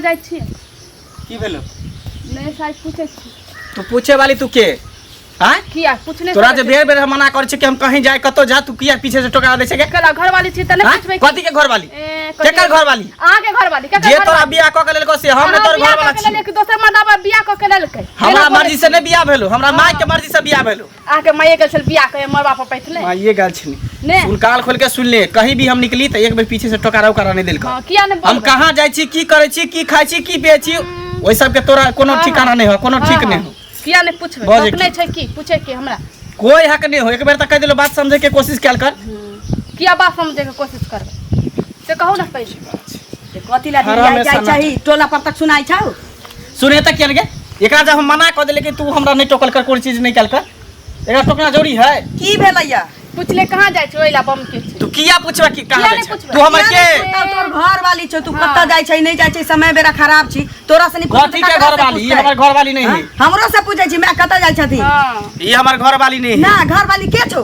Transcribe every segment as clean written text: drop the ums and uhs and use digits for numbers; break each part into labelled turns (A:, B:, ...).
A: जाइ छियै?
B: की भेलो?
A: नहि साइज पूछै छी।
B: तू पूछे वाली तू के आँय?
A: किया पूछने?
B: तोरा जे बेर बेर हम मना करै छी कि हम कहीं जाए कतौ जा, तू किया पीछे से टोका दै छै के?
A: केला घरवाली छी तऽ नहि
B: आँय?
A: पूछबै?
B: कथी के घरवाली?
A: ए, कथी-
B: केकर घरवाली?
A: अहाँके घरवाली, केकर
B: जे तोरा
A: घरवाली?
B: बियाह कऽ के लेलको से हम नहि
A: अहाँ
B: तोर
A: बियाह
B: घरवाला
A: कऽ के
B: छी।
A: लेलकै, दोसर मर्दाबा बियाह कऽ के लेलकै।
B: हमरा
A: एना
B: मर्जी से नहि बियाह भेलो, हमरा माय के मर्जी से बियाह भेलो।
A: अहाँके माइए गेल छल बियाह के मरबा पर पैथले।
B: माइए गेल छली।
A: ने।
B: सुन, कान खोल के सुन ले, कहीं भी हम निकली तऽ एक बेर पीछे से टोकारा उकारा नहीं देलक।
A: हाँ, किया नहि
B: हम
A: बोलबै?
B: कहाँ जाइ छी, की करै छी, की खाइ छी, की पियै छी, ओहि सबके तोरा कोनो ठिकाना नहि हो, कोनो ठीक नहि हो।
A: किया नहि पूछबै?
B: बजै
A: हक नहि छै की पूछे के हमरा?
B: कोई हक नहीं हो। एक बेर तऽ कहि देलो, बात समझे के कोशिश कयल कर।
A: किया बात समझे के कोशिश करबै से कहू ने पहिले।
C: जे कथी लए
B: हर
C: जाइ
B: हमेशा
C: जाइ छही टोला पर तक सुनाइ छौ?
B: सुने तक किया गे? एकरा जब हम मना कऽ देले कि तू हमरा नहीं टोकल कर, कोई चीज नहीं कयल कर, एकरा टोकना जरूरी है?
C: की भेलैया?
A: पूछले कहाँ जाइ छै, ओहि ला बम के छै।
B: तू किया पूछबा कि कहाँ
A: किया
B: जाइ
A: नहि
B: छै?
A: पूछबै?
B: तू हमर के
C: तब तोर घर वाली छौ, तू कतऽ जाइ छै नहि जाइ छै, समय बेरा खराब छी, तोरा से नहि पूछतै
B: कथी के
C: ककरा से
B: घर वाली? ई
C: पूछतै?
B: हमर घर वाली नहीं है।
C: हाँ? हमरो से पूछै छी मैं कतऽ जाइ छथिन।
A: हाँ।
B: ई हमर घर वाली नहीं है।
C: ना घर वाली के छौ,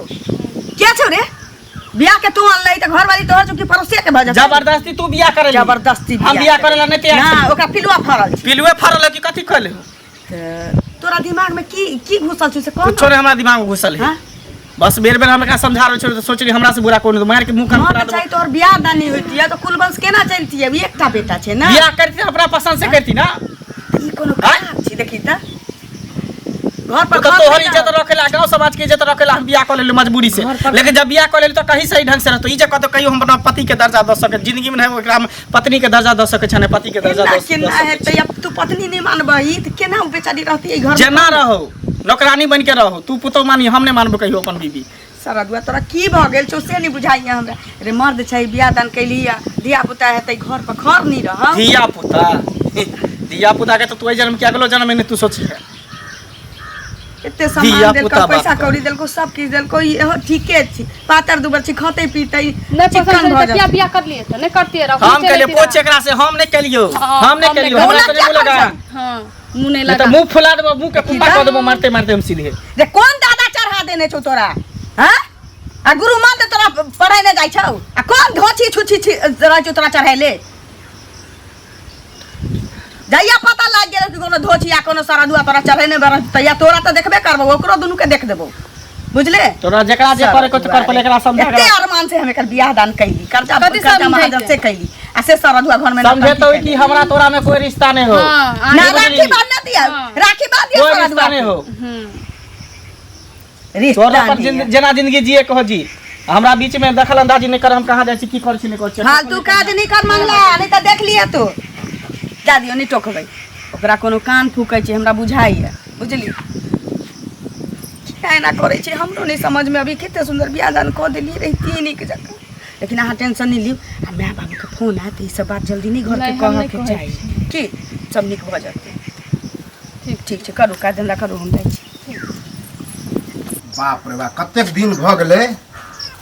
C: के छौ रे? बियाह के तू अनलै तऽ घर वाली तोहर छौ कि पड़ोसिया के भऽ जेतै?
B: जबरदस्ती तू बियाह करे,
C: जबरदस्ती
B: हम बियाह करे ला नहीं तैयार
C: ना
B: छी।
C: ओकरा पिलुआ फड़ल छै।
B: पिलुए फड़ल है कि कथी कहले हो?
C: तऽ तोरा दिमाग में की की घुसल छौ से कह।
B: कुछो नहीं हमरा दिमाग में घुसल है।
C: हाँ?
B: बस बेर बेर हम एकरा समझा रहल छी तऽ सोच रही हमरा से बुरा कोन मार के मुंह कान
C: हँ
B: फुला
C: तऽ
B: देबो।
C: चाही तोहर बियाह दान नहि होइतियै तऽ कुलवंश केना चलतियै? एकटा बेटा छै ने।
B: बियाह करती अपना पसंद से करती ना।
C: ई कोनो
B: आँय?
C: खराब छै? देखी तऽ घर पर
B: तो
C: घर
B: तोहर
C: नहि
B: इज्जत रखेला, गांव समाज के इज्जत रखेला हम बियाह कऽ लेली मजबूरी से, लेकिन जब बियाह कऽ लेली तऽ कहीं सही ढंग से रहतो। ई जे कतौ कहियो हम अपना पति के दर्जा दऽ सके जिंदगी में नहीं, ओकरा हम पत्नी के दर्जा दऽ सकै छै नहि पति के दर्जा
C: केना
B: दऽ
C: केना
B: सकै।
C: हेतै? अब तू पत्नी नहि मानबही तऽ केना ओ बेचारी रहती एहि घर में?
B: जेना रहो, नौकरानी बन के रहो, तू पुतोह मानी, हम नहीं मानबो कहियो अपन बीबी।
C: सरदुआ, तोरा की भऽ गेल छौ से नहि बुझाइया हमरा। रे मर्द छै, बियाह दान कैली आ धिया पुता हेतै, घर पर खर नहि रहौ।
B: धिया पुता, धिया पुता के तो तू एहि जन्म के अगलो जन्म में नहीं तू सोची है।
C: एते सामान
B: धिया
C: देलकौ,
B: पुता बात
C: पैसा
B: कर।
C: कौड़ी देलकौ, सब किछु देलकौ, इहो ठीके छी, पातर दुबर छी, खतै पीतै
A: नहि
C: चिक्कन
A: पसंद
C: भऽ
A: छै तऽ किया
C: जेतै।
A: बियाह करलियै? तऽ नहि करतियै रहऽ।
B: हम केलियो पोछ एकरा से, हम नहीं केलियो।
A: हाँ,
B: हम नहीं
A: हम
B: केलियो,
A: नहि
B: हमरा
C: केलियो।
B: से नहीं लगा।
A: हाँ, मुँह नहि
B: नहीं तो
A: लगा।
B: मुंह फुला देबो, मुंह के कुंडा कऽ देबो मारते मारते हम सीधे।
C: रे कोन दादा चढ़ा देने छौ तोरा? हाँ, आ गुरु मान तोरा पढ़ै नहि जाइ छौ? आ कोन धोछी छुछी रहै छौ तोरा चढ़ैले? जहिया पता लागि गेल कि कोनो धोछी या कोनो सरदुआ तोरा चढ़ेने बरस, तहिया तोरा तऽ देखबे करबो, ओकरो दुनू के देख देबो, बुझले?
B: तोरा जकरा जे करे के कर, पहिले एकरा समझा।
C: एते अरमान से हम एकर बियाह दान कैली, कर्जा
A: कथी
C: कर्जा
A: समझैके?
C: महाजन से कैली आ से सरदुआ घर में
B: समझे तो कि हमरा तोरा में कोई रिश्ता नहीं हो।
A: हाँ,
C: ना
B: बुझली।
C: राखी बांध ना दिया।
A: हाँ।
C: राखी बांध दिया
B: कोई रिश्ता
C: सरदुआ
B: नहीं
C: के।
B: हो।
C: रिश्ता
B: तोरा अपन
C: नहीं है।
B: जेना जिंदगी जिए कहो जी, हमरा बीच में दखल अंदाजी नहीं कर। हम कहाँ जाइ छी, की करै छी, नहीं करै छी।
C: फालतू काज नहीं कर मंगला, नहीं तऽ देख लिअ। तू जा दियौ, नहीं टोकबै ओकरा, कोनो कान फूकै छै हमरा बुझाइए, बुझली? किया एना करै छै हमरो नहि समझमे अभी। कते सुन्दर बियाह दान कऽ देलियै, रहितियै नीक जकाँ। लेकिन अहाँ टेंशन नहि लियौ आ माय बाबूके फोन आयत, ई सब बात जल्दी नहि घरके
A: नहि, हम नहि
C: कहऽके
A: कहै
C: चाही की सब नीक भऽ जेतै। ठीक ठीक छै, करू काज धन्धा करू, हम जाइ छी।
D: बाप रे बाप, कतेक दिन भऽ गेलै।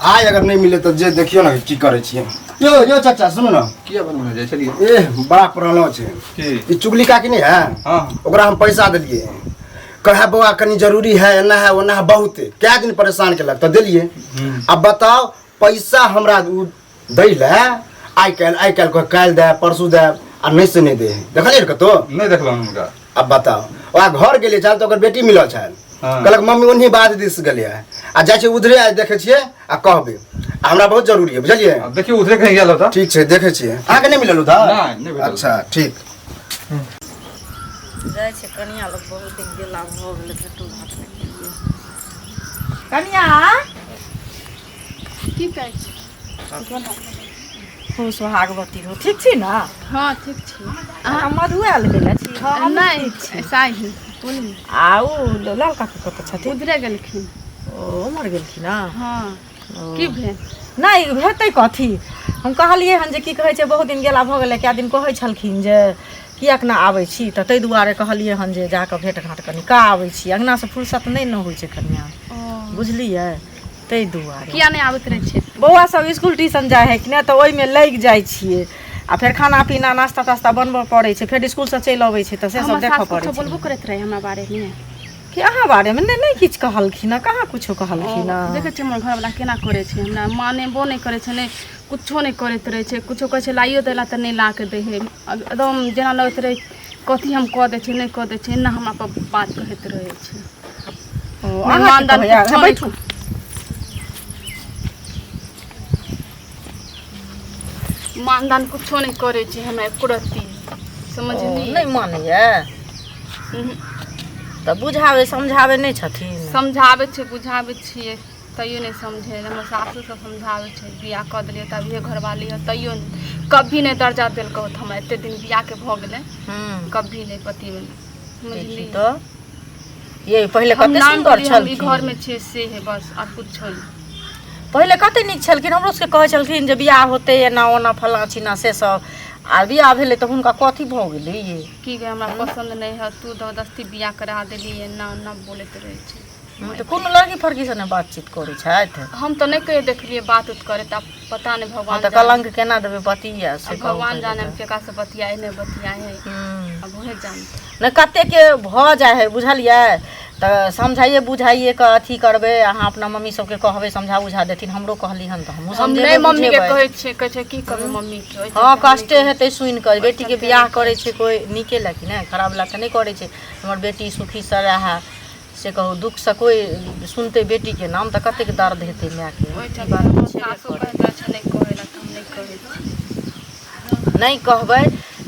D: आइ अगर नहि मिले तऽ जे देखियौ ने की करै छियै। यौ यौ चाचा, सुनू ने।
E: किया बनबने जाइ छलियै?
D: एह, बड़ा प्रॉब्लम छै।
E: की?
D: ई चुगली काकी नहीं है?
E: हाँ।
D: ओकरा हम पैसा देलियै, कहे बौआ कनि जरूरी है, एना है ओना है, बहुत कए दिन परेशान केलक तऽ देलियै। अब बताओ, पैसा हमरा उ दै लए आइ काल्हि आइ काल्हि कह, काल्हि दे, परसू दे, आ नहि से नहि दे है। देखलियै ने कतौ?
E: नहि देखलहुँ हुनका।
D: अब बताओ, ओकरा घर गेलियै छल तऽ ओकर बेटी मिलल छल।
E: हाँ।
D: कहलक मम्मी ओन्ही बाध दिस गेलियै आ जाइ छै उधरे, आइ देखै छियै आ कहबै, आ हमरा बहुत जरूरी है, बुझलियै?
E: आब देखियौ, उधरे कहीं गेल होता।
D: ठीक छै, देखै छियै। अहाँके नहि मिलल उधर?
E: नहि, नहि भेटल।
D: अच्छा ठीक।
F: जाइ छै कनिया लोग, बहुत दिन गेला भऽ गेलै, भेटो घाट नहि केलियै।
C: कनिया।
A: की कहै छी?
F: खूब सोहागवती हो, ठीक छी ने?
A: हँ, ठीक छी।
F: अहाँ मधु आयल गेल छी? हँ, हमहूँ
A: नहि
F: ठीक छी।
A: साही बोलू।
F: आ ओ लाल काका कतऽ छथिन?
A: उधरे गेलखिन।
F: ओ उमर गेलखिन? हँ।
A: हँ, की भेल?
F: नहि हेतै कथी, हम कहलियै हन जे की कहै छै, बहुत दिन गेला भऽ गेलै, कए दिन कहै छलखिन जे किएक ने आबै छी, तऽ ताहि दुआरे कहलियै हन जे जाकऽ भेँट घाँट कनि कऽ आबै छी। अङ्गनासँ फुर्सत नहि ने होइ छै कनिया, बुझलियै? ताहि दुआरे।
A: किया नहि आबैत रहै छै?
F: बौआ सब इसकुल ट्यूशन जाइ हइ कि नहि, तऽ ओहिमे लागि जाइ छियै आ फेर खाना पीना नाश्ता तास्ता बनबऽ पड़ै छै, फेर इसकुलसँ चलि अबै छै तऽ से सब
A: हमर
F: देखऽ
A: सास
F: पड़ै
A: कुछो
F: छै।
A: बोलबो करैत रहै हमरा बारेमे।
F: कि अहाँ बारेमे नहि नहि किछु कहलखिन हँ, कहाँ किछो कहलखिन हँ।
A: देखै छियै हमर घरवला केना करै छै, हमरा मानेबो नहि करै छै, नहि कुछो नहि करैत रहै छै। कुछो कहै छै लाइयो दै लए तऽ नहि ला कऽ दै हइ। एकदम जेना लगैत रहै कथी हम कऽ दै छियै, नहि कऽ दै छियै, एना हमरा पर बात कहैत रहै छै।
F: ओ, अहाँके
A: मानदान
F: कहैया?
A: कुछो नहि।
F: बैठू।
A: मानदान कुछो नहि करै छै हमरा एको रत्ती, समझली?
F: नहि मानैया तऽ बुझाबै समझाबै नहि छथिन?
A: समझाबै छै, बुझाबै छियै, तैयो नहि समझै। हमर सासु सब समझाबै छै, बियाह कऽ देलियै तऽ अभिये घरवाली है, तैयो कभी नहि दर्जा देलकै तऽ हमरा एते दिन बियाहके भऽ गेलै, कभी नहि पति बने, समझली?
F: तऽ ये पहिले
A: हम
F: कते
A: नाम
F: सुन्दर
A: के लिए हम ई
F: छलखिन।
A: घरमे छियै से है, बस आर कुछो नहि।
F: पहिले कते नीक छलखिन। हमरो सबके कहै छलखिन जे बियाह होतै एना ओना फलाँ चिना से सब, आ बियाह भेलै तऽ हुनका कथी भऽ गेलै ये?
A: की गे, हमरा पसन्द नहि है, तू जबरदस्ती बियाह करा देली, एना ओना बोलैत रहै छै।
F: तऽ कोनो लड़की फड़की से नहि बातचीत करै छथि?
A: हम तऽ नहि कहियो देखलियै बात उत करैत, आब पता नहि,
F: हँ
A: भगवान
F: तऽ
A: जाने।
F: कलंक केना देबै पति या से
A: आब
F: कहू
A: भगवान
F: पहिले
A: जाने
F: तऽ।
A: केकरा से बतियाए नहि बतियाए है, आब उहे जानते।
F: नहि, कतेकके भऽ जाइ हइ, बुझलियै? तऽ समझाइए बुझाइए कऽ अथी करबै अहाँ। अपना मम्मी सबके कहबै, समझा बुझा देथिन। हमरो कहली हन तऽ हमहूँ
A: हम
F: समझेबै
A: नहि मम्मी के
F: बुझेबै।
A: कहै छियै, कहै छै की कहबै मम्मी के ओहि
F: हँ,
A: चलते हम नहि
F: कष्टे हेतै सुनि कऽ। बेटीके
A: चलते
F: बियाह
A: नहि
F: करै छै कोइ नीके लए कि नहि, खराब लए तऽ नहि करै छै। हमर बेटी सुखीसँ रहए से कहू, दुःखसँ कोइ सुनतै बेटीके नाम तऽ कतेक दर्द हेतै मायके।
A: ओहि
F: ई
A: चलते
F: बात तऽ
A: हमर
F: छेबे
A: सासु
F: करै।
A: कहैत रहै छै नहि कहै लए, तऽ हम नहि कहै छियै।
F: नहि कहबै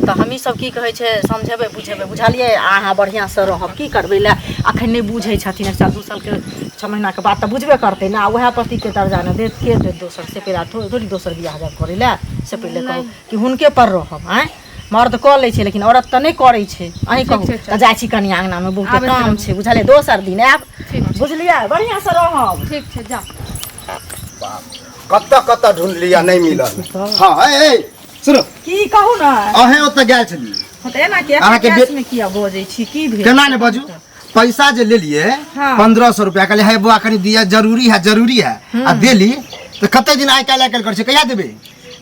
F: तऽ हमही सब की कहै छै समझेबै बुझेबै, बुझलियै? अहाँ बढ़िआँसँ रहब। की करबै लए, अखन नहि बुझै छथिन। 1 साल 2 सालके 6 महीनाके बाद तऽ बुझबे करतै ने। आ उएह पतिके दर्जा ने देत, के देत दोसर? से पहिले थोड़ी दोसर बियाह जाब करै लए। से पहिले कहू कि हुनके पर रहब? आँय, मर्द कऽ लै छै लेकिन औरत तऽ नहि करै छै। अहीं कहू।
A: छै,
F: तऽ जाइ छी कनि आङ्गनामे, बहुते
A: आबैत
F: काम
A: रहू।
F: छै, बुझलियै? दोसर दिन आयब।
A: ठीक छै।
F: बुझलियै? बढ़िआँसँ रहब।
A: ठीक छै, जा।
D: कतऽ कतऽ ढूंढली आ नहि मिलल। हँ, ए ए, सुनू।
F: की कहू ने?
D: अहें ओतऽ गेल छलियै।
F: हँ, तऽ एना किया
D: अहाँके
F: गैसमे किया बजै छी? की भेल?
D: केना ने बजू? पैसा जे लेलिए
F: हाँ।
D: 1500 रुपया, कहलिए हे बौआ कनि दिया, जरूरी है, जरूरी है, आ देली तऽ कते दिन आइ काल्हि आइ काल्हि करै छै, कहिया देबै?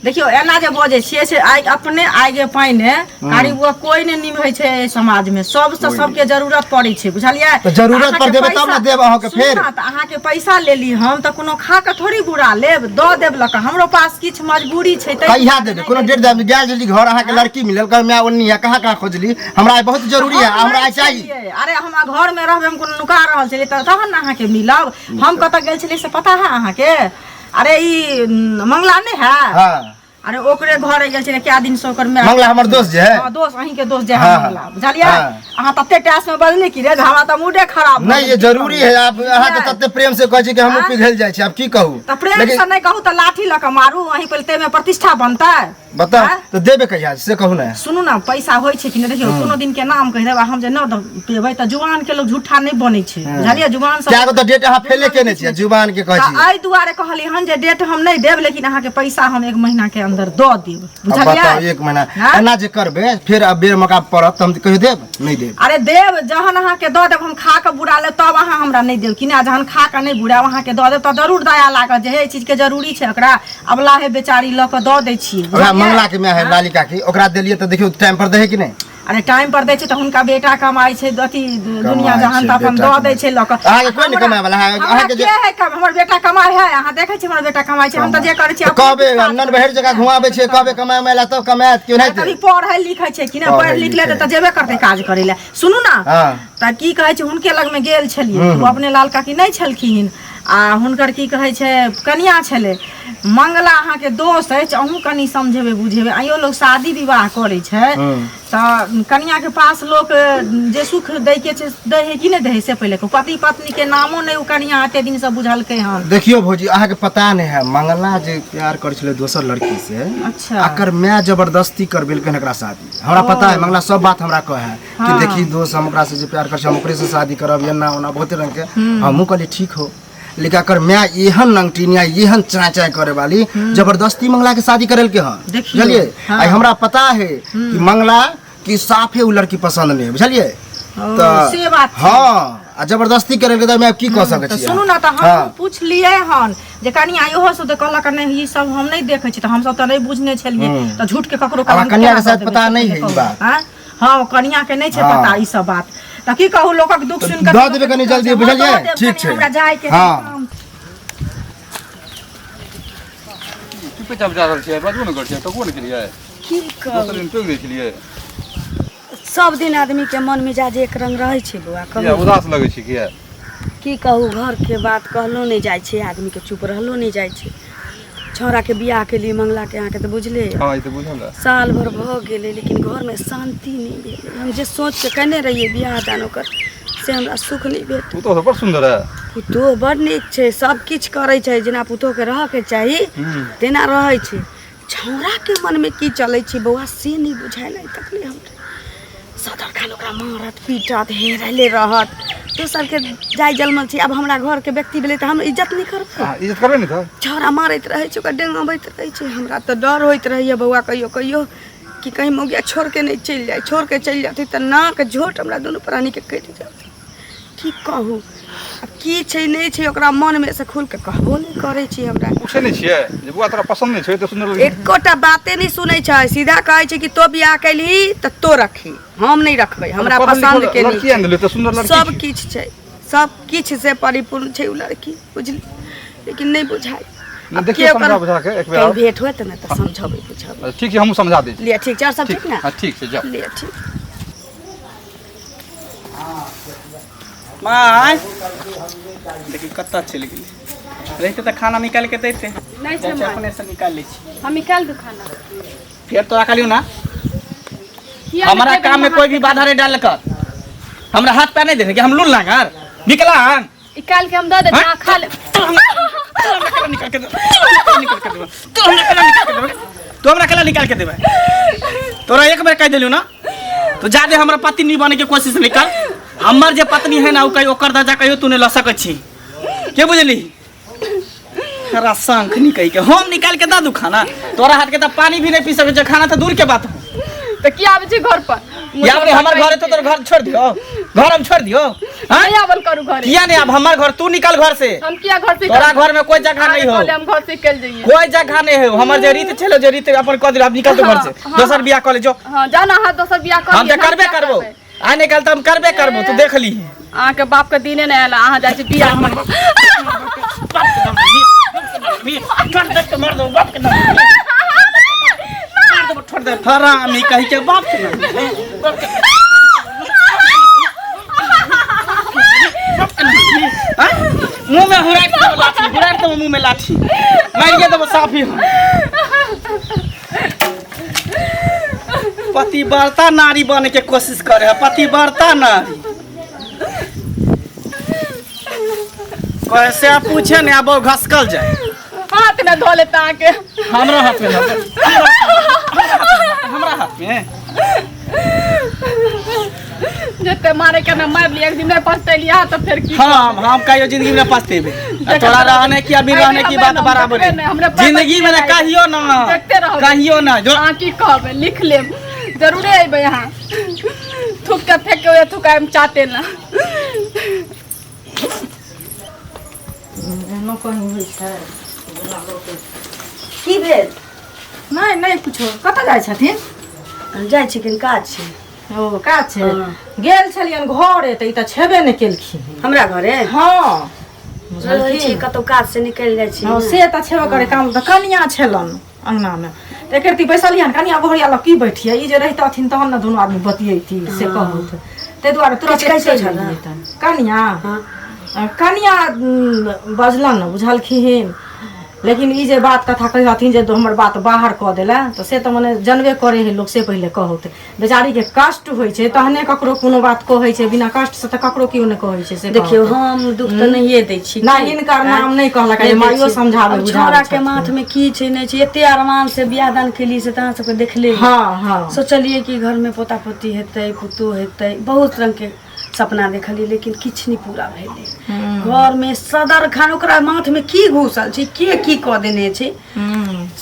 F: देखियौ, एना जे बजै छियै से आइ अपने आगे पानि कारी बुआ कोइ नहि निभै छै एहि समाजमे। सबसँ सबके जरूरत पड़ै छै, बुझलियै?
D: तऽ जरूरत पर
F: अहाँके
D: देबै तब ने
F: पैसा-
D: देब अहाँके
F: सुनू
D: फेर।
F: ने, तऽ अहाँके पैसा लेली हम तऽ कोनो खा कऽ थोड़ी बुरा लेब, दऽ देब लऽ कऽ। हमरो पास किछु मजबूरी छै तै।
D: कहिया देबै? कोनो डेट देब? गेल जल्दी घर, अहाँके लड़की मिलल, कहल माय ओन्नी है, कहाँ कहाँ खोजली, हमरा आइ बहुत जरूरी है,
F: हम
D: हमरा
F: नहि
D: आइ चाही।
F: छलियै। अरे, हम घरमे रहबै? हम कोनो नुका रहल छलियै तऽ तहन ने अहाँके मिलब। हम कतऽ गेल छलियै से पता है अहाँके? अरे, ई मंगला नहि है?
D: हाँ।
F: अरे, ओकरे घरे गेल छलियै। कए दिन से ओकर माय
D: मंगला हमर दोस्त जे है?
F: हाँ, दोस्त, अहीं के दोस्त जे है।
D: हाँ,
F: मंगला, बुझलियै?
D: हाँ।
F: अहाँ तते टैस में बजली कि रे, हमरा तऽ मूडे खराब भऽ
D: नहीं,
F: गेल।
D: ये जरूरी है। आप अहाँ तऽ तते प्रेम से कहै छी कि हमहूँ पिघलि जाइ छी, आब की कहू।
F: तऽ प्रेम
D: लेकिन
F: से नहि कहू तऽ लाठी लऽ कऽ मारू अहीं पहिले, ताहिमे प्रतिष्ठा बनतै।
D: बताउ।
F: आँय?
D: तऽ देबै कहिया से कहू ने।
F: सुनू ने, पैसा होइ छै कि नहि? देखियौ, कोनो दिन के नाम कहि देब आ हम जे नहि दऽ पेबै तऽ जुआन के लोग झूठा नहि बनै छै, बुझलियै? जुआन सब
D: कए गो तऽ डेट अहाँ फेले केने छियै, जुबान के कहै
F: तऽ
D: छी।
F: एहि दुआरे कहली हन जे डेट हम नहि देब, लेकिन अहाँके पैसा हम 1 महीना के अंदर दऽ देब।
D: अब बताउ।
F: बुझलियै?
D: 1 महीना।
F: हाँ?
D: एना जे करबै, फेर अब बेर मौका पड़त तऽ हम कहियो देब नहि देब।
F: अरे देब, जहन अहाँके दऽ देब, हम खा कऽ बुरा लेब तब अहाँ हमरा नहि देब कि नहि? जहन खा कऽ नहि बुरायब, अहाँके दऽ देब तऽ जरूर दया लागत जे हे, एहि चीजके जरूरी छै ओकरा, अबला है बेचारी, लऽ कऽ दऽ दै छियै।
D: ओकरा
F: बुझलियै?
D: मंगला के माय है लाली काकी, ओकरा देलियै तऽ देखियौ टाइम पर दै है कि नहि।
F: अरे, टाइम पर दै छै तऽ हुनका बेटा कमाइ छै, अथी दुनिया
D: कमाइ
F: जहान
D: छै,
F: तऽ अपन
D: बेटा
F: दऽ दै
D: कमाइ
F: छै लऽ कऽ।
D: अहाँके कोइ नहि कमाइ वाला है?
F: हमरा
D: अहाँके
F: के है कम? हमर बेटा कमाइ है? अहाँ देखै छियै हमर बेटा कमाइ छै? हम तऽ जे करै छियै
D: तऽ
F: अपने
D: कहबै
F: विश्वास
D: नन बहर जगह घुमाबै छियै, कहबै कमाय उमाय ला तब कमायत क्यों
F: कभी
D: नहीं।
F: पढ़ै लिखै छै कि नहि?
D: पढ़ै
F: पढ़ि लिख लेतै
D: लिखै।
F: तऽ जेबे करतै काज करै लए। सुनू ने।
D: हाँ।
F: तऽ की कहै छै, हुनके लगमे गेल छलियै। ओ अपने लाल काकी नहि छलखिन आ हुनकर की कहै छै कनिया छलै। मंगला अहाँके दोस्त अछि, अहूँ कनि समझेबै बुझेबै। आइयो लोक शादी विवाह करै छै तऽ कनियाके पास लोक जे सुख दैके छै दै है कि नहि दै है? से पहिले कहू। पति पत्नीके नामो नहि ओ कनिया एते दिनसँ बुझलकै हन।
D: देखियो भौजी, अहाँके पता नहि है, मंगला जे प्यार करै छलै दोसर लड़की से,
F: अच्छा
D: अकर माय जबरदस्ती करबेलकै एकरा शादी। हमरा पता है, मंगला सब बात हमरा कहै है कि देखी दोस्त, हम ओकरा से जे प्यार करै छी, हम ओकरे से शादी करब, एना ओना बहुते रंग के। हमहूँ कहलियै ठीक हो, लेकिन अकर माय एहन नंगटिनिया, एहन चाय चाय करे वाली, जबरदस्ती मंगला के शादी करेलकै हन।
F: देखियौ।
D: बुझलियै? आइ हमरा पता है कि मंगला की साफे उ लड़की पसंद नहीं है, बुझलियै?
F: ओ,
D: तऽ
F: से बात छै।
D: हाँ, आ जबरदस्ती करेलकै तऽ हम की कऽ सकै
F: तऽ
D: छियै?
F: सुनू ने, तऽ हम
D: हाँ।
F: पुछलियै हन जे कनिया इहो सब तऽ कहलक नहि, ई सब हम नहि देखै छी। तऽ हमसब तऽ नहि बुझने छलियै, तऽ झूठ के ककरो
D: आब
F: कलंक
D: कनिया के
F: केना
D: शायद
F: दऽ देबै
D: पता
F: से
D: नहि
F: पहिले
D: है ई
F: कहू।
D: बात।
F: आँय? हाँ, कनिया के नहि छै
D: हाँ।
F: पता ई सब बात। तऽ की कहू लोकक दुख सुनि कऽ
D: दऽ देबै कनी जल्दी, बुझलियै?
F: दऽ देब
D: ठीक
F: कनी,
D: छै।
F: हमरा जायके
D: हँ।
F: काम।
E: चुपे चाप जा रहल छियै, बाजबो नहि करै छियै, टोकबो नहि केलियै।
C: की कहू,
E: दोसर दिन टोकि दै छलियै।
C: सब दिन आदमी के मन मिजाज एक रंग रहै छै बौआ।
E: किया
C: कहू
E: उदास लगै छै? किया
C: की कहू, घर के बात कहलो नहि जाइ छै, आदमी के चुप रहलो नहि जाइ छै। छौड़ा के बियाह के लिए मंगला के अहाँके तऽ बुझले यऽ।
E: हँ, ई तऽ बुझल है।
C: साल भर भऽ गेलै, लेकिन घरमे शान्ति नहि भेलै। हम जे सोच के केने रहियै बियाह दान ओकर, से हमरा सुख नहि भेटल।
E: पुतोह तऽ बड़ सुन्दर है।
C: पुतोह बड़ नीक छै, सब किछु करै छै, जेना पुतोहके रहऽके चाही तेना रहै छै। छौड़ाके मनमे की चलै छै बौआ, से नहि बुझायल आइ तक नहि हमरा। सदरखान ओकरा मारत पीटत, हेरले रहत, दोसरके जाय जलमल छै। आब हमरा घरके व्यक्ति भेलै तऽ हम इज्जत नहि करबै?
E: हँ, इज्जत करबै ने तऽ।
C: छौड़ा मारैत रहै छै, ओकरा डेंगाबैत रहै छै। हमरा तऽ डर होइत रहैए बौआ कहियो कहियो कि कहीं मौगिया छोड़ि के नहि चलि जाय। छोड़ि के चलि जेतै तऽ नाक झोट हमरा दुनू प्राणीके कटि जेतै। की कहू, आब की छै नहि छै ओकरा मनमे, से खुलि कऽ कहबो नहि करै छै हमरा।
E: पूछै नहि छियै जे बौआ तोरा पसन्द नहि छौ एते सुन्दर लड़की?
C: एकोटा बाते नहि सुनै छै। सीधा कहै छै कि तो बियाह कैलही तऽ तो रखी, हम नहि रखबै, हमरा
E: पढ़ल
C: पसन्द
E: लिखल
C: के नहि
E: लड़की आनि देलियै तऽ सुन्दर लड़की
C: सब
E: छै।
C: किछु छै, सब किछु से परिपूर्ण छै ओ लड़की, बुझली? लेकिन नहि बुझाइ।
E: नहि,
C: आब
E: देखियौ
C: के ओकर
E: समझा बुझा के एक बेर
C: कहीं
E: आउ।
C: भेंट होत ने तऽ समझबै बुझबै।
E: ठीक छै, हमहूँ समझा दै छी।
C: लिअ, ठीक छै। आओर सब ठीक ने?
E: हँ, ठीक छै, जाउ।
C: लिअ, ठीक।
B: माय, देखी कतऽ चलि गेलै। रहिते तऽ खाना निकालि के दैते।
A: नहि छै।
B: जाइ छी,
A: माय,
B: अपने से निकालि लै छी।
A: हम निकालि दू खाना।
B: फेर तोरा कहलियौ ना।
A: किया
B: हमारा
A: नहि देबै?
B: काम में कोई भी बाधा नहीं डाल कर। हमरा हाथ पैर नहीं देखे कि हम लूल लांगर विकलांग।
A: निकालि के हम दऽ देब,
B: हाँ?
A: अहाँ खा लेब।
B: तू हमरा केना निकाल के देबै? तू हमरा केना निकाल के देबै? तू हमरा केना निकाल के देबै? तू हमरा केना निकाल के देबै? तोरा एक बेर कह देलियौ ना, तो जादे हमरा पति नहीं बने के कोशिश नहीं कर। हमर जे पत्नी है ना, उ कहियो ओकर दर्जा कहियो तू नहीं ल सकै छी, के बुझली? तोरा शंख नहीं कही के हम निकाल के दऽ दू खाना? तोरा हाथ के तऽ पानी भी नहीं पी सकै छै, खाना तऽ दूर के बात हो।
A: तऽ किया आबै छै घर पर?
B: या रे, हमर घर है तो तोर घर छोड़ दियो? घर हम छोड़ दियो? हाँ?
A: नहि आबल करू घरे।
B: किया नहीं? अब हमर घर तू निकल घर से।
A: हम किया घर से?
B: तोरा घर में कोई जगह नहीं हो।
A: हम घर से निकल जाइए।
B: कोई जगह नहीं हो। हमर जे रीत छलो, जे रीत अपन कऽ दिलो, अब निकल तू घर से।
A: हाँ,
B: दोसर बियाह कऽ ले जो।
A: हाँ, जाना अहाँ दोसर बियाह कर
B: हम
A: लिअ,
B: तऽ करबे
A: किया
B: करबो।
A: करबै?
B: आइ निकल तऽ हम करबे करबो, तू देख ली।
A: अहाँके बाप के दिने नहि आयल, अहाँ जाइ छी बियाह।
B: छोड़ दे के मार दो बाप के नाम, मार दो, छोड़ दे। हरामी कही के, बाप के नाम, बाप के, बाप के नाम। हाँ? मुंह में हुराक देबो लाठी, हुराक देबो मुंह में लाठी, मारिए देबो साफी हम। पतिव्रता नारी बने के कोशिश करे है, पतिव्रता नारी। कैसे पूछे ने, अब घसकल जाए।
A: हाथ में धो लेता अहाँके।
B: हमरा हाथ में धो, हमरा हाथ में।
A: जते मारे के ना मारि लिअ, एक दिन नहि पछतैली अहाँ तऽ फेर की?
B: हम कहियो जिंदगी में पछतेबे? आ तोरा रहने की अभी रहने की बात बराबर है। जिंदगी में ना कहियो ना।
A: देखते रहबै।
B: कहियो ना जो।
A: अहाँ की कहबै, लिख लेब, जरूरे अयबै। अहाँ थूक के फेंक के थुकाय चाटे ना।
F: एहनो कहीं होइ छै?
C: की भेल?
F: नहि नहि कुछो। कतऽ जाइ छथिन?
C: जाइ छी, कनि काज छै।
F: ओ, काज छै?
C: हँ।
F: गेल छलियनि घरे तऽ ई तऽ छेबे नहि केलखिन।
C: हमरा घरे
F: हँ।
C: रहै छी, कतौ काज से निकलि जाइ छी।
F: हँ, से तऽ छेबे करे काम। तऽ कनिया छलनि अङ्गनामे तऽ एक रत्ती बैसलियनि। कनिया बोहरिया लग की बैठियै? ई जे रहितथिन तहन ने दुनू आदमी बतियैती, से कहौथ। ताहि दुआरे तुरंत
C: किछु कहै
F: चलि
C: छल?
F: एलियै। तऽ कनिया कनिया बजलनि ने, बुझलखिन। लेकिन ई जे बात कथा कहै हथिन जे हमर बात बाहर कऽ देला, तऽ से तऽ मने जनबे करै है लोक। से पहिले कहौत, बेचारीके कष्ट होइ छै तहने ककरो कोनो बात कहै छै। बिना कष्टसँ तऽ ककरो केओ नहि कहै छै, से
C: देखियौ,
F: कहौत।
C: हम दुख तऽ नहिए दै छी।
F: नहि, हिनकर नाम नहि कहलक।
C: नहि दै
F: माइयो
C: छी।
F: समझाबै
C: आब
F: बुझाबै
C: छौड़ा के
F: छथिन।
C: माथ में की छै नहि छै, एते अरमान से बियाह दान केलियै, से तऽ अहाँ सबके देखले है।
F: हँ हँ
C: सोचलियै कि घर में पोता पोती हेतै, पुतोह हेतै, बहुत रंग के सपना देखलियै, लेकिन किछु नहि पूरा भेलै। घर में सदर खान ओकरा माथ में की घुसल छै, के की कऽ देने छै,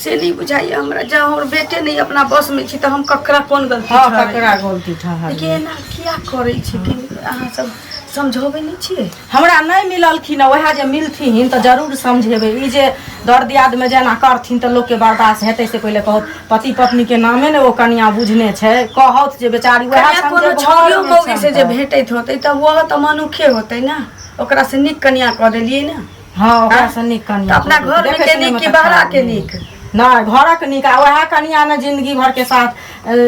C: से नहि बुझाइए हमरा। जब हमर बेटे नहि अपना बस में छी तऽ हम ककरा कोन गलती
F: हँ,
C: ठहरेबै?
F: ककरा गलती ठहर?
C: लेकिन एना किया करै छै कि अहाँ सब समझौबै नहि छियै?
F: हमरा नहि मिललखिन, वएह जे मिलथिन तऽ जरूर समझेबै। ई जे दर दियादमे जेना करथिन तऽ लोकके बर्दाश्त हेतै से पहिले कहू। पति पत्नीके नामे ने ओ कनिया बुझने छै, कहत जे बेचारी वएह
C: कनिया कोनो
F: समझे
C: छौड़ियो मौगी से जे भेटैत होतै तऽ ओहो तऽ मनुखे होतै ने, ओकरा से नीक कनिया कऽ देलियै ने।
F: हँ, ओकरा से नीक कनिया
C: तऽ अपना
F: कऽ देलियै।
C: घरमे
F: देखै
C: के
F: सुनैमे
C: नीक कि
F: तऽ
C: बहरा
F: खराब
C: के
F: नहि।
C: नीक?
F: नहि, घरक नीक। आ वएह कनिया ने जिंदगी भर के साथ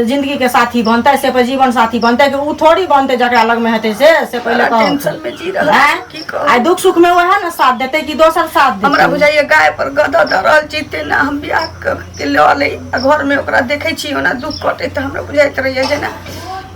F: जिंदगी के साथी बनतै, से पर जीवन साथी बनतै कि ओ थोड़ी बनतै जकरा लगमे हेतै से से पहिले
C: बड़ा
F: कहू।
C: टेंशन में जी रहल
F: आँय?
C: छी, की कहू।
F: आइ दुख सुख में वएह ने साथ देतै कि दोसर साथ देतै?
C: हमरा बुझाइए गाय पर गधा दऽ रहल छी, तेना हम बियाह कऽ के लऽ ले आ घर में ओकरा देखै छी ओना दुख कटै तऽ हमरा बुझाइत रहैए जेना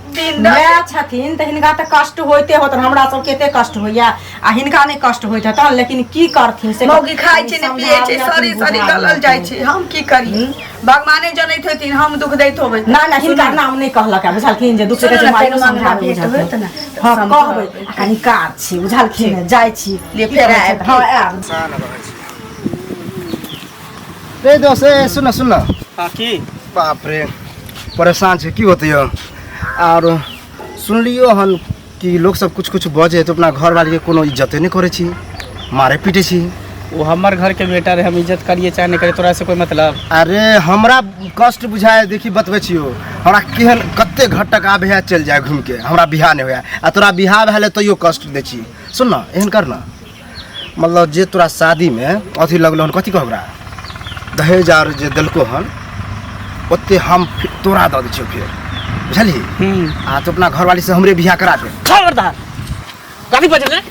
C: दिन राति
F: माय छथिन तऽ हिनका तऽ कष्ट होइते होत। हमरा सबके एते कष्ट होइया आ हिनका नहि कष्ट होइत हेतनि, लेकिन की करथिन से
C: मौगी खाइ छै ने पियै छै,
F: समझाबियथिन,
C: सरी सरी गलल जाइ छै। हम की करी, भगवाने जनैत होथिन हम दुख दैत होबै।
F: ना ना, हिनका नाम नहि कहलक है, बुझलखिन जे दुख
C: सुनू
F: से
C: ने,
F: माइयो
C: फेर मंगला
F: समझाबै
C: भेट
F: बुझलखिन।
C: होत ने, तऽ
F: हँ
C: समझाबै।
F: कहबै। आ कनि काज छी बुझलखिन, जाइ छी।
C: ले फेर आयब।
F: हँ आयब।
D: रे दोस्त, ए सुन सुन।
B: हाँ की?
D: बाप रे, परेशान छै की होतै यौ। आर सुनलियो हन कि लोक सब कुछ कुछ बजे तऽ अपना घरवाली के कोनो इज्जते नहि करै छी, मारे पीटे छी।
B: वो हमर घर के बेटा रहे, हम इज्जत करिए चाहे नहीं करिए, तोरा से कोई मतलब?
D: अरे हमरा कष्ट बुझाए, देखी बतबै छियौ हमरा केहन कते घटक आबे है, चलि जाए घूम के, हमरा बियाह नहि होया आ तोरा बियाह भेलै तैयो कष्ट दै छी। सुन न, एहन कर न, मतलब जे तोरा शादीमे अथी लगलो हन, कथी कहब ओकरा, दहेज आर जे देलको हन, ओते हम तोरा दऽ दै छियौ फेर, बुझलही? आ तू अपना घरवाली से हमरे बियाह करा दे।
B: खबरदार, कथी बजल रे?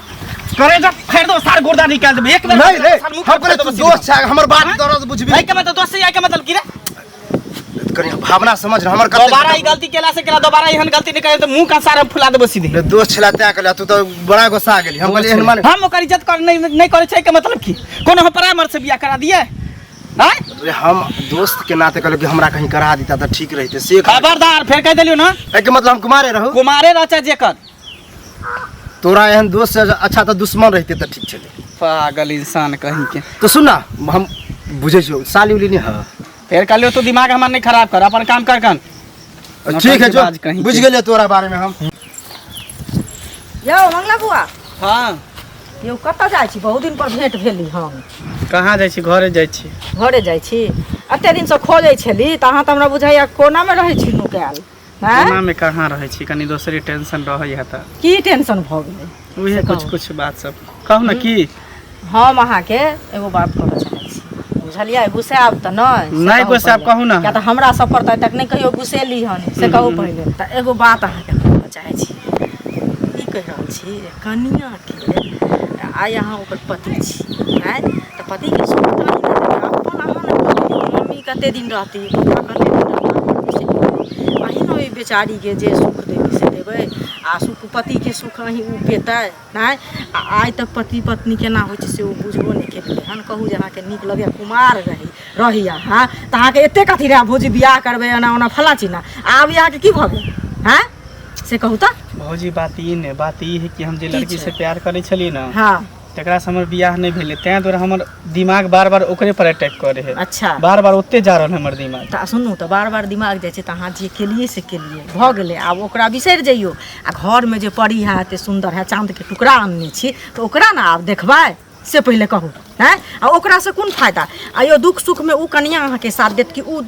B: करे जब फेर दो सार गुर्दा निकाल देबे एक बेर।
D: नहीं रे,
B: सार मुँह
D: हम
B: पर
D: कहले
B: देबो
D: तू
B: सीधे।
D: दोस्त छै, हमर बात दर्द बुझबी।
B: एहि के मतलब दोस्त से, एहि के मतलब की रे?
D: कनी भावना समझ न हमर कते
B: दोबारा ई गलती केला से केला, दोबारा एहन गलती नहीं करे तो मुंह का सार हम फुला देबो सीधे।
D: रे दोस्त छला तैं कहलियै, तू तऽ बड़ा गुस्सा गेली। हम कहलियै एहन माने
B: हम ओकर इज्जत कर नहीं नहीं करे छै के मतलब की? कोनो हम परामर्श मर्द से बियाह करा दिए? आँय?
D: रे हम दोस्त के नाते कहलियै कि हमरा कहीं करा दीता तऽ ठीक रहितै से कहलियै।
B: खबरदार, फेर कह देलियो ना।
D: एहिके मतलब हम कुमारे रहू?
B: कुमारे रह चाहे जेकर।
D: तोरा एहन दोस्त से अच्छा तऽ दुश्मन रहिते तऽ ठीक छलै।
B: पागल इंसान कहीं के।
D: तो सुन ना, हम बुझै छियौ साली उली नहीं है।
B: फेर कहलियो तो दिमाग हमार नहीं खराब कर, अपन काम कर कन।
D: ठीक है, जो
B: बाज कहीं
D: बुझ
B: के।
D: गेलियै तोरा बारे में हम।
F: यौ मंगला बुआ।
B: हाँ।
F: यौ कतऽ जाइ छी? बहुत दिन पर भेंट भेली हम।
B: कहाँ जाइ छी, घरे जाइ छी।
F: घरे जाइ छी? एते दिनसँ खोजै छली तऽ अहाँ तऽ हमरा बुझाइया कोनामे रहै छी नुकायल। आँय?
B: कोना में कहाँ रहै छी, कनी दोसरे टेंशन रहै है तऽ।
F: की टेंशन भऽ गेलै?
B: उहे कुछ कुछ बात सब कहू ने की।
F: हम अहाँके एगो बात कहऽ चाहै छी, बुझलियै? गुस्सायब तऽ नहि? से
B: नहि
F: कहू
B: गुस्सायब,
F: पहिले।
B: कहू ने।
F: किया तऽ हमरा सब पर तऽ आइ तक नहि कहियो गुस्सेली हन, से कहू पहिले। तऽ एगो बात अहाँके हम कहऽ चाहै छी, ई कहि रहल छी जे कनिआँके आइ अहाँ ओकर पति छी, आँय, तऽ पतिके सुख तऽ अहीं ने देबै। अपन अहाँ ने बुझलियै मम्मी कते दिन रहती, पप्पा कते दिन रहता, से अहीं ने ओहि बेचारीके जे सुख देबै से देबै। आ सुख पतिके सुख अहीं ओ पेतै नहि? आ आइ तक पति पत्नी केना होइ छै से ओ बुझबो नहि केलकै हन। कहू जे अहाँके नीक लगैए? कुमार रही रही अहाँ तऽ अहाँके एतेक अथी रहए, भौजी बियाह करबै एना ओना फलाँ चिल्लाँ, आब अहाँके की भऽ गेल? हँ से कहू तऽ।
B: भौजी बात ई नहि, बात ई है कि हम जे
F: की
B: लड़की
F: छै?
B: से प्यार करै छलियै ने,
F: हँ,
B: तकरा से हमर बियाह नहि भेलै, ताहि दुआरे हमर दिमाग बार बार ओकरे पर अटैक करै है।
F: अच्छा।
B: बार बार ओते जा रहल है हमर दिमाग।
F: तऽ सुनू तऽ, बार बार दिमाग जाइ छै तऽ अहाँ जे केलियै से केलियै, भऽ गेलै, आब ओकरा बिसरि जइयौ। आ घरमे जे परी है एते सुन्दर है, चाँदके टुकड़ा अनने छी, तऽ ओकरा ने आब देखबै से पहिले कहू। हँ, आ ओकरासँ कोन फायदा? आ यौ दुःख सुखमे ओ कनिआँ अहाँके साथ देत कि ओ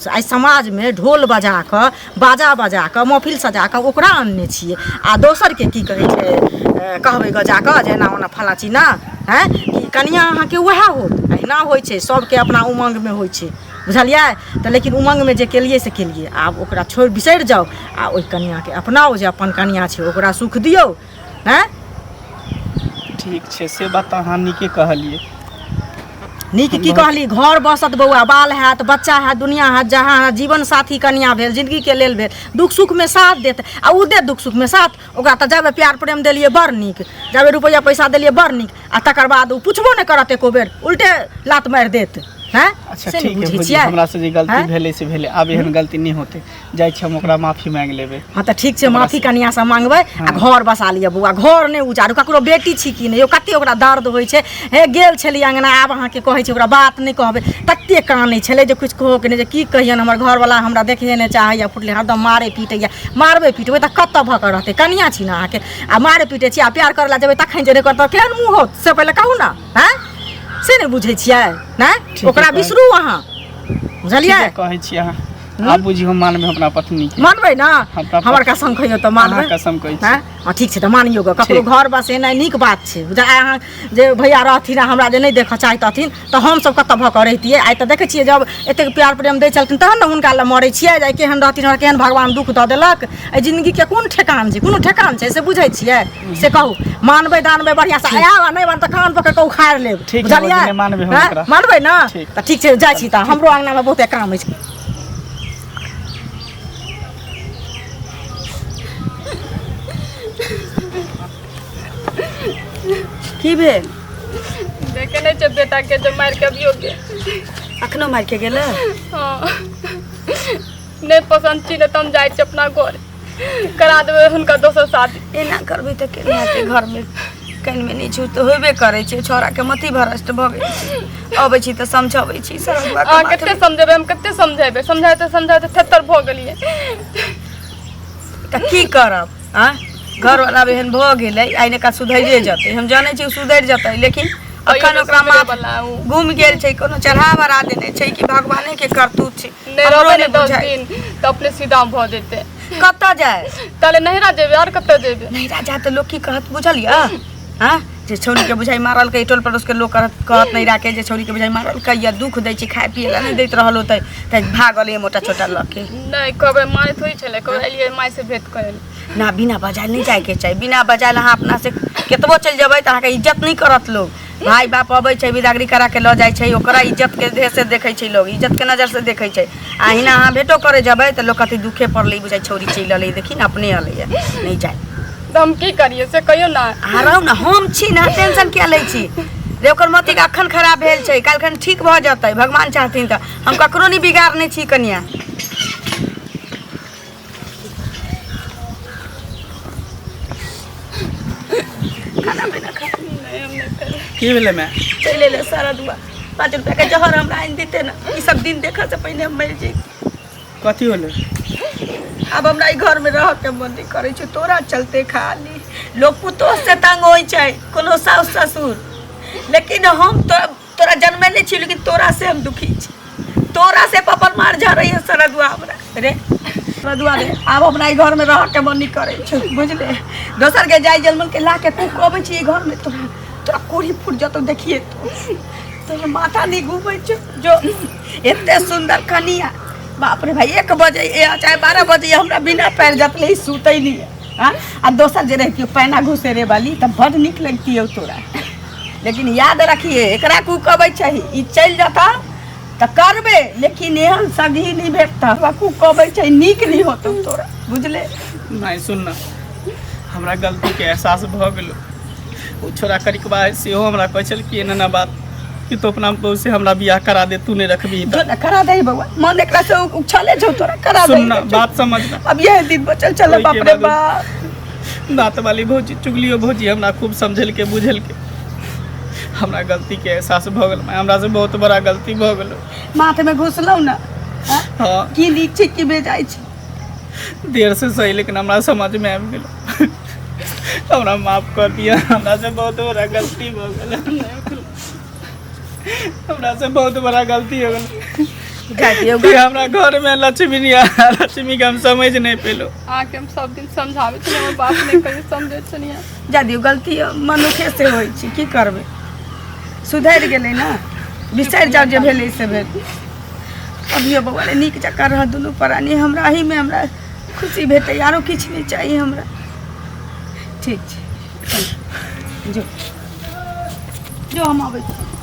F: आइ समाजमे ढोल बजा कऽ, बाजा बजा कऽ, महफिल सजा कऽ ओकरा अनने छियै आ दोसरके की कहै छै कहबै गऽ जा कऽ जे एना ओना फलाँ चिन्ना? हँ, कि कनिआँ अहाँके उएह होत? अहिना होइ छै, सभके अपना उमङ्गमे होइ छै, बुझलियै? तऽ लेकिन उमङ्गमे जे केलियै से केलियै, आब ओकरा छोड़ि बिसरि जाउ आ ओहि कनिआँके अपनाउ जे अपन कनिआँ छै, ओकरा सुख दियौ। हँ
B: ठीक छै, से बात तऽ अहाँ नीके कहलियै।
F: नीक की कहली? घर बसत बौआ, बाल हैत, बच्चा हैत, दुनिया हैत, जहाँ हैत, जीवन साथी कनिया भेल, जिंदगीके लेल भेल, दुख सुखमे साथ देत। आ ओ देत दुख सुखमे साथ? ओकरा तऽ जाबे प्यार प्रेम देलियै बड़ नीक, जाबे रुपैआ पैसा देलियै बड़ नीक, आ तकर बाद ओ पुछबो नहि करत एको बेर, उल्टे लात मारि देत। हैं
B: अच्छा
F: से नहि
B: ठीक है
F: बुझै
B: भौजी
F: छियै
B: हमरा से जे गलती
F: हैं?
B: भेलै से भेलै आब एहन गलती नहि होतै जाइ छी हम ओकरा माफी मांगि लेबै
F: हँ तऽ ठीक छै माफी कनियाँसँ मांगबै आ घर बसा लिअ बौआ घर नहि उजाड़ू ककरो बेटी छी कि नहि यौ कते ओकरा दर्द होइ छै हे गेल छलियै अङ्गना आब अहाँके कहै छी ओकरा बात नहि कहबै तते कानै छलै जे किछु कहोके नहि जे की कहियनि हमर घरवला हमरा देखहे नहि चाहैए फुटले हरदम मारै पीटैए मारबै पीटबै तऽ कतऽ भऽ कऽ रहतै कनियाँ छी ने अहाँके आ मारै पीटै छी आ प्यार करै लए जेबै तखन जे नहि करतै केहन मुँह होत से पहिले कहू ने आँय से नहि बुझै छियै नहि
B: ठीक है,
F: ओकरा
B: कहै-
F: बिसरू अहाँ बुझलियै
B: ठीके कहै छी अहाँ आब बुझियौ मानबै अपना पत्नी के
F: मानबै ने
B: अपना
F: हमर कसम खइयौ तऽ मानबै
B: अहाँ कसम कहै छी
F: हँ हँ ठीक छै तऽ मानियौ गऽ ककरो
B: ठीक।
F: घर बसेनाइ नीक बात छै बुझ आइ अहाँ जे भैया रहथिन आ हमरा जे नहि देखऽ चाहतथिन तऽ हमसभ कतऽ भऽ कऽ रहितियै आइ तऽ देखै छियै जब एतेक प्यार प्रेम दै छलखिन तहन ने हुनका लए मरै छियै जे आइ केहन रहथिन हमरा केहन भगवान दुःख दऽ देलक एहि जिन्दगीके कोन ठेकान छै कोनो ठेकान छै से बुझै छियै से कहू मानबै दानबै बढ़िआँसँ आयब आ नहि मानब तऽ कान पकड़ि कऽ उखाड़ि लेब
B: ठीक छै,
F: बुझलियै
B: भौजी, नहि मानबै हम
F: हँ?
B: ओकरा।
F: मानबै ने
B: ठीक।
F: तऽ ठीक छै जाइ छी तऽ हमरो अङ्गनामे बहुते काम अछि
C: की भेल
A: देखे नहि छै बेटाके जे मारि के अबियो के
C: अखनो मारि के गेलै
A: हँ नहि पसन्द छी नहि तऽ हम जाइ छी अपना घर करा देबै हुनका दोसर शादी
C: एना करबै तऽ केना हेतै घरमे कनिमे नहि छू तऽ होबे करै छै छौड़ाके मति भ्रष्ट भऽ गेल छै अबै छी तऽ समझबै छी सब
A: अहाँ कते समझेबै हम कते समझेबै समझाइते समझाइते थेत्तर भऽ गेलियै
C: तऽ की करब आँ घरवला एहन भऽ गेलै आइ ने काल्हि सुधरिए जेतै हम जानै छी ओ सुधरि जेतै लेकिन अखन ओकरा माथ घूमि गेल छै कोनो चढ़ा बढ़ा देने छै कि भगवाने के करतूत छै
A: नहि
C: हमरो
A: रहबै
C: नहि
A: ने 10
C: बुझाइ
A: दिन तऽ अपने सीधा भऽ जेतै
C: कतऽ जाय
A: ताले नहिरा जेबै आओर कतऽ जेबै
C: नहिरा जाय तऽ लोक की कहत बुझलियै हँ जे छौड़ीके बुझाइ मारलकै टोल पड़ोसके लोक कहत कहत नहिरा के जे छौड़ीके बुझाइ मारलकै या दुख दै छै खाय पियै लए नहि दैत रहल होतै तऽ भागल ये मोटा छोटा लऽ के
A: नहि कहबै माय थोड़ी छलै कहबै एलियै माय से भेंट करै लए
C: ना बिना बजायल नहि जायके चाही बिना बजायल अहाँ अपना से केतबो चलि जेबै तऽ अहाँके इज्जत नहि करत लोक भाय बाप अबै छै बिदागरी करा के लऽ जाइ छै ओकरा इज्जत के देह से देखै छै लोक इज्जत के नजर से देखै छै आ अहिना अहाँ भेटो करे जेबै तऽ लोक कहतै दुखे पड़लै बुझाइ छौड़ी चलि अलै देखी ने अपने अलैया नहि जाय
A: तऽ हम की करियै से कहियौ ने
C: अहाँ रहू ने हम छी ने टेंशन किया लै छी रे ओकर मतिक अखन खराब भेल छै काल्हिखन ठीक भऽ जेतै भगवान चाहथिन तऽ हम ककरो नहि बिगाड़ने छी कनिया खाना पीना खा
B: की भेलै माय
C: चलि एलै सारा दुआ 5 रुपया के जहर हमरा आनि देते ने ई सब दिन देखऽ से पहिने हम मरि जैती
B: कथी होलै
C: आब हमरा ई घरमे रहऽके मन नहि करै छै तोरा चलते खाली लोक पुतोह से तंग होइ छै कोनो साउस ससुर लेकिन हम तो तोरा जन्मेले छी लेकिन तोरा से हम दुखी छी तोरा से पपल मार झड़ैया सरदुआ हमरा रे सरदुआ रे आब हमरा ई घरमे रहऽके मन नहि करै छै बुझले दोसर के जाय जलमल के ला के तू कहबै छी ई घरमे तोरा तोरा कोढ़ी फूट जतौ देखिए तू तोरा माथा नहि घूमै छौ जो एते सुन्दर कनिया बाप रे भाई 1 बजे या चाहे 12 बजे हमरा बिना पैर जतले ही सुतै नहीं है हाँ? आ दोसर जे रहितियो पैना घुसेरे वाली तऽ बड नीक लगतियो तोरा लेकिन याद रखिए एकरा कु कहबै चाही ई चलि जता तऽ करबे लेकिन एहन सगी नहीं भेटता हमरा कु कहबै चाही नीक नहीं होतौ तोरा बुझले
B: नहीं सुन ना हमरा गलती के एहसास भऽ गेलो ओ छोरा करिकबा सेहो हमरा कहै छल कि एना एना बात कि तू अपना बहू से हमरा बियाह करा दे तू नहीं रखबी
C: जो ना करा दे बउआ मन एकरा से उछले छौ तोरा करा दे
B: सुन ना बात समझ ना
C: अब यह दिन बचल चल
B: ओहिके
C: बाप रे
B: बाद
C: बाप
B: दाँत वाली भौजी चुगलियो भौजी हमरा खूब समझेलकै बुझेलकै हमरा गलती के एहसास भऽ गेल हमरा से बहुत बड़ा गलती भऽ गेल
C: माथ में घुसलौ ना हाँ?
B: हाँ
C: की नीक छै की बेजाय छै
B: देर से सही लेकिन हमरा समझ में आबि गेल हमरा माफ कर दिया हमरा से बहुत बड़ा गलती भऽ गेल हमरा से बहुत बड़ा गलती हो गेल
C: जा दियौ
B: कि हमरा घर में लक्ष्मी नहीं आ लक्ष्मी के हम समझ नहीं पेलो
A: अहाँके हम सब दिन समझाबै छलियै हमर बाप नहि कहियो समझै छलियै
C: जा दियौ गलती मनुखे से होइ छै की करबै सुधरि गेलै ने बिसरि जाउ जे भेलै से भेल अभियो बौआ रे नीक जकाँ रह दुनू प्राणी हमरा एहिमे हमरा खुशी भेटै आरो किछु नहि चाही हमरा ठीक छै जो जो हम अबै छी।